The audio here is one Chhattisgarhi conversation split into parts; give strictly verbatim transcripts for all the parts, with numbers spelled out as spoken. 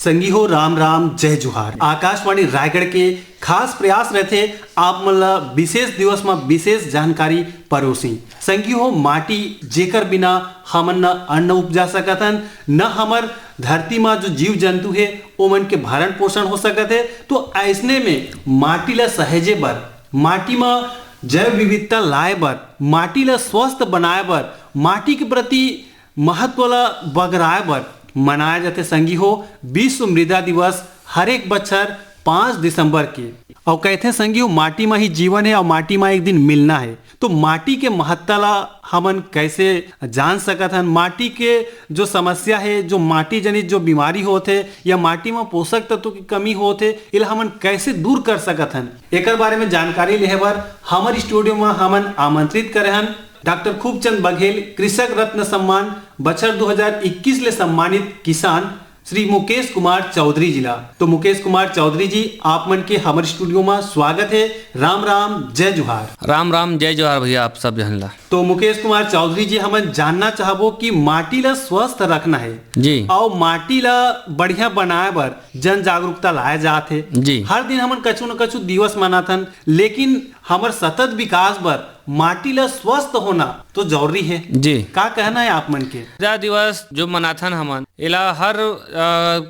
संगी हो, राम राम, जय जोहार। आकाशवाणी रायगढ़ के खास प्रयास रहथे आप मन ला विशेष दिवस म विशेष जानकारी परोसी। संगी हो, माटी जेकर बिना हमन न अन्न उपजा सकत हन, न हमर धरती म जो जीव जंतु हे ओमन के भरण पोषण हो सकत हे। तो अइसने में माटी ला सहेजे बर, माटी म जैव विविधता लाए बर, माटी ला स्वस्थ बनाए बर, माटी के प्रति महत्व ला बगराए बर मनाए जाथे संगी हो विश्व मृदा दिवस हर एक बछर पाँच दिसंबर के। अउ कहिथे संगी हो, माटी म ही जीवन हे अउ माटी म एक दिन मिलना हे। तो माटी के महत्ता ला हमन कैसे जान सकत हन? माटी के जो समस्या हे, जो माटी जनित जो बीमारी होत हे या माटी म पोषक तत्व की कमी होत हे, एला हमन कैसे दूर कर सकत हन? एकर बारे में जानकारी लेहे बर हमर स्टूडियो म हमन आमंत्रित करे हन डॉक्टर खूबचंद बघेल, कृषक रत्न सम्मान बछर दू हजार इक्कीस ले सम्मानित किसान श्री मुकेश कुमार चौधरी जी ला। तो मुकेश कुमार चौधरी जी, आप मन के हमर स्टूडियो म स्वागत हे। राम राम, जय जोहार। राम राम, जय जोहार भैया, आप सब झन ला। तो मुकेश कुमार चौधरी जी, हमन जानना चाहबो कि माटी ला स्वस्थ रखना हे जी। अउ माटी ला बढ़िया बनाए बर जन जागरूकता लाए जात हे। जी। हर दिन हमन कछु न कछु दिवस मनाथन, लेकिन हमर सतत विकास बर माटी ला स्वस्थ होना तो जरूरी हे। जी। का कहना हे आप मन के? मृदा दिवस जो मनाथन हमन, एला हर, अ,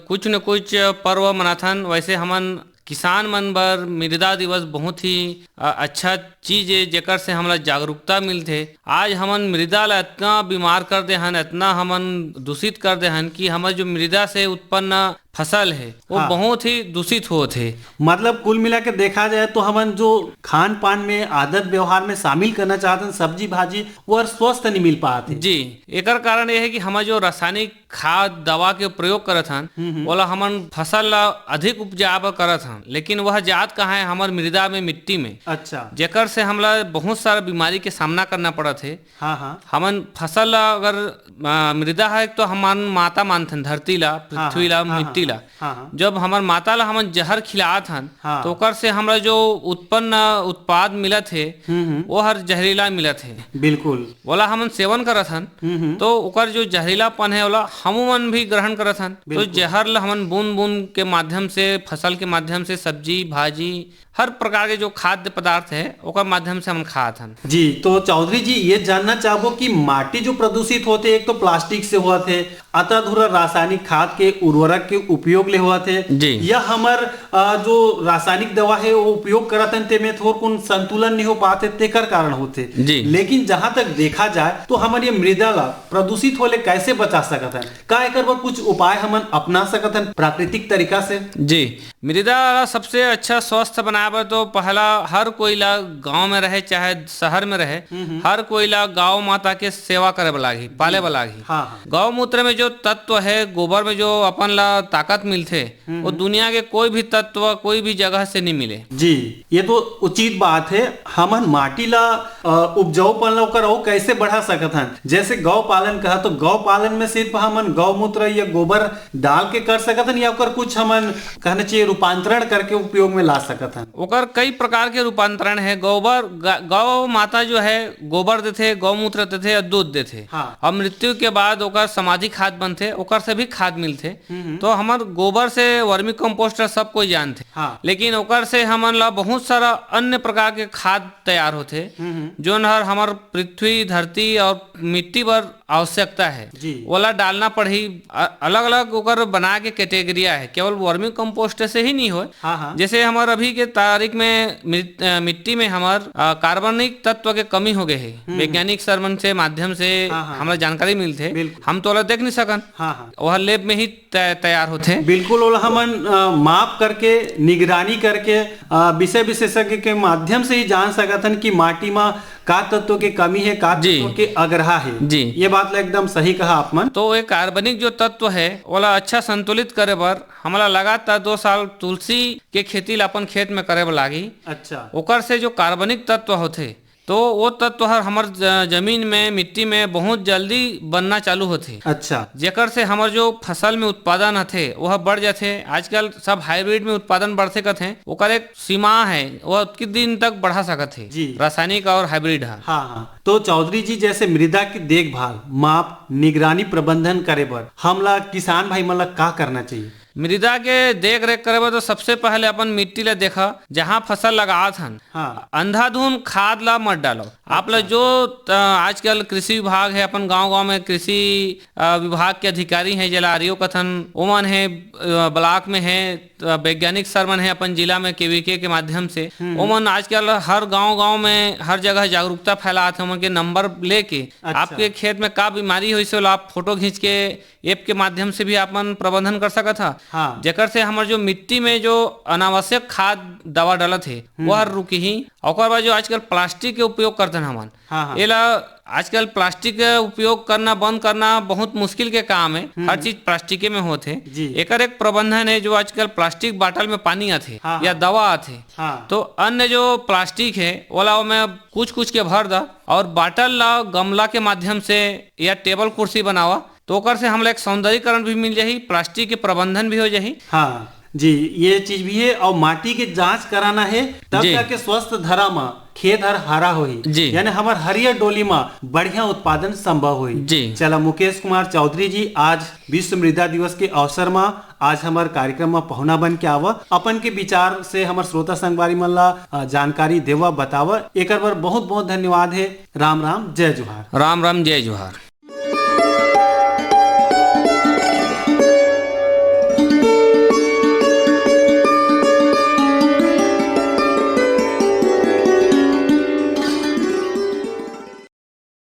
कुछ न कुछ पर्व मनाथन। वैसे हमन किसान मन बर मृदा दिवस बहुत ही, अ, अच्छा चीज हे, जेकर से हमला जागरूकता मिलथे। आज हमन मृदा ला इतना बीमार कर दे हन, इतना हमन दूषित कर दे हन कि हमर जो मृदा से उत्पन्न फसल हे, वो हाँ। बहुत ही दूषित होत हे। मतलब कुल मिला के देखा जाए तो हमन जो खान पान में, आदत व्यवहार में शामिल करना चाहत हन सब्जी भाजी, वो हर स्वस्थ नहीं मिल पात हे। जी, एकर कारण ये हे कि हमर जो रासायनिक खाद दवा के प्रयोग करत हन, हम्म, हम्म। ओला हमन फसल ला अधिक उपजाए बर करत हन, लेकिन वह जात कहाँ हे? हमर मृदा में, मिट्टी में। अच्छा। जेकर से हमला बहुत सारा बीमारी के सामना करना पड़त हे। हाँ, हाँ। हमन फसल ला अगर, आ, मृदा हे तो हमन माता मानथन, धरती ला, हाँ, पृथ्वी ला, हाँ, हाँ, मिट्टी ला। हाँ, हाँ। जब हमर माता ला हमन जहर खिलात हन, हाँ। तो ओकर से हमरा जो उत्पन्न उत्पाद मिलत हे, हम्म, हम्म। वो हर जहरीला मिलत हे। बिल्कुल। ओला हमन सेवन करत हन, हम्म, हम्म। तो ओकर जो जहरीलापन हे, ओला हमू मन भी ग्रहण करत हन। तो बिल्कुल। जहर ला हमन बूंद बूंद के माध्यम से, फसल के माध्यम से, सब्जी, भाजी, हर प्रकार के जो खाद्य पदार्थ हे, ओकर माध्यम से हमन खात हन। जी, तो चौधरी जी, ये जानना चाहबो कि माटी जो प्रदूषित होत हे, एक तो प्लास्टिक से होत हे, अतः अधूरा रासायनिक खाद के, उर्वरक के उपयोग ले होत हे, जी। या हमर, अ, जो रासायनिक दवा हे, वो उपयोग करत हन, तेमे थोरकुन संतुलन नहीं हो पात हे, तेकर कारण होत हे। जी। लेकिन जहाँ तक देखा जाए, तो हमन ये मृदा ला प्रदूषित होले कैसे बचा सकत हन? का एकर बर कुछ उपाय हमन अपना सकत हन प्राकृतिक तरीका से? जी, मृदा ला सबसे अच्छा स्वस्थ बनाए बर तो पहला हर कोई ला, गांव में रहे चाहे शहर में रहे, हम्म, हम्म। हर कोई ला गौ माता के सेवा करे बर लागही, पाले बर लागही। हाँ, हाँ। गौमूत्र में जो तत्व हे, गोबर में जो अपन ला ताकत मिलथे, हम्म, वो हम्म। दुनिया के कोई भी तत्व, कोई भी जगह से नहीं मिले। जी, ये तो उचित बात हे। हमन माटी ला, अ, उपजाऊपन ला ओकर अउ कैसे बढ़ा सकत हन? जैसे गौ पालन कहा, तो गौ पालन में सिर्फ हमन गौमूत्र या गोबर डाल के कर सकत हन, या ओकर कुछ हमन, कहना चाहिए, रूपांतरण करके उपयोग में ला सकत हन? ओकर कई प्रकार के रूपांतरण हे। गोबर, ग-, गौ माता जो हे, गोबर देथे, गौमूत्र देथे और दूध देथे। हाँ। और मृत्यु के बाद ओकर समाधि खाद बनथे, ओकर से भी खाद मिलथे। हम्म, हम्म। तो हमर गोबर से वर्मी कंपोस्टर सब कोई जानथे। हाँ। लेकिन ओकर से हमन ला बहुत सारा अन्य प्रकार के खाद तैयार होथे, हम्म, हम्म। जोन हर हमर पृथ्वी, धरती और मिट्टी बर आवश्यकता हे। जी। ओला डालना पड़ही। अ-, अलग-अलग ओकर बना के कैटेगरिया हे, केवल वर्मी कंपोस्ट से ही नहीं होय। हाँ, हाँ। जैसे हमर अभी के तारीख में मिट-, अ, मिट्टी में हमर, अ, कार्बनिक तत्व के कमी हो गए हे। हम्म, हम्म। वैज्ञानिक सरमन से माध्यम से हाँ, हाँ। हमला जानकारी मिलथे। बिल्कुल। हम तो ओला देख नहीं सकन। हाँ, हाँ। ओहर लैब में ही तै-, तैयार होथे। बिल्कुल, ओला हमन, अ, माप करके, निगरानी करके, अ, विषय विशेषज्ञ के माध्यम से ही जान सकत हन कि माटी म का तत्व के कमी हे, का जी। तत्व के अग्रहा हे। जी। ये बात ला एकदम सही कहा आप मन। तो ये कार्बनिक जो तत्व हे, ओला अच्छा संतुलित करे बर हमला लगातार दो साल तुलसी के खेती ला अपन खेत में करे बर लागही। अच्छा। ओकर से जो कार्बनिक तत्व होथे, तो वो तत्व हर हमर ज-, जमीन में, मिट्टी में बहुत जल्दी बनना चालू होथे। अच्छा। जेकर से हमर जो फसल में उत्पादन आथे, वह बढ़ जाथे। आजकल सब हाइब्रिड में उत्पादन बढ़थे कथे, ओकर एक सीमा है, वह उतकी दिन तक बढ़ा सकत हे, जी। रासायनिक और हाइब्रिड ह। हाँ, हाँ। तो चौधरी जी, जैसे मृदा की देखभाल, माप, निगरानी, प्रबंधन करे बर हमला किसान भाई मन ला का करना चाहिए? मृदा के देख रेख करे बर तो सबसे पहले अपन मिट्टी ला देखा, जहाँ फसल लगात हन। हाँ। अंधाधुंध खाद ला मत डालो। आप ला अच्छा। जो, अ, आजकल कृषि विभाग है, अपन गांव-गांव में कृषि, अ, विभाग के अधिकारी हैं, जेला आरईओ कथन, ओमन है, अ, ब्लॉक में है, अ, वैज्ञानिक सर मन है अपन जिला में केवीके के माध्यम से। हम्म। ओमन आजकल हर गांव-गांव में हर जगह जागरूकता फैलात है, ओमन के नंबर लेके अच्छा। आपके खेत में का बीमारी होइस, ओला आप फोटो खींच के ऐप के माध्यम से भी आप मन प्रबंधन कर सकत हा। हाँ। जेकर से हमर जो मिट्टी में जो अनावश्यक खाद दवा डलत हे, हम्म। वो हर रुकही। ओकर बाद जो आजकल प्लास्टिक के उपयोग करथन हमन, हाँ, हाँ। एला आजकल प्लास्टिक के उपयोग करना बंद करना बहुत मुश्किल के काम है। हम्म। हर चीज प्लास्टिके में होत हे। जी। एकर एक प्रबंधन है, जो आजकल प्लास्टिक बाटल में पानी आथे हाँ, या हाँ। दवा आथे, हाँ। तो अन्य जो प्लास्टिक है, ओला ओमे कुछ कुछ के भर दा और बाटल ला गमला के माध्यम से या टेबल कुर्सी बनावा, तो ओकर से हमला एक सौंदर्यीकरण भी मिल जाही, प्लास्टिक के प्रबंधन भी हो जाही। हाँ जी, ये चीज भी है। और माटी के जांच कराना है, तब जी। जाके स्वस्थ धरा म खेत हर हरा होही। जी। यानी हमर हरियर डोली म बढ़िया उत्पादन संभव होही। जी। चला मुकेश कुमार चौधरी जी, आज विश्व मृदा दिवस के अवसर म आज हमर कार्यक्रम म पहुना बन के आवा, अपन के विचार से हमर श्रोता संगवारी मन ला, अ, जानकारी देवा, बतावा। एकर बर बहुत बहुत धन्यवाद है। राम राम, जय जोहार। राम राम, जय जोहार।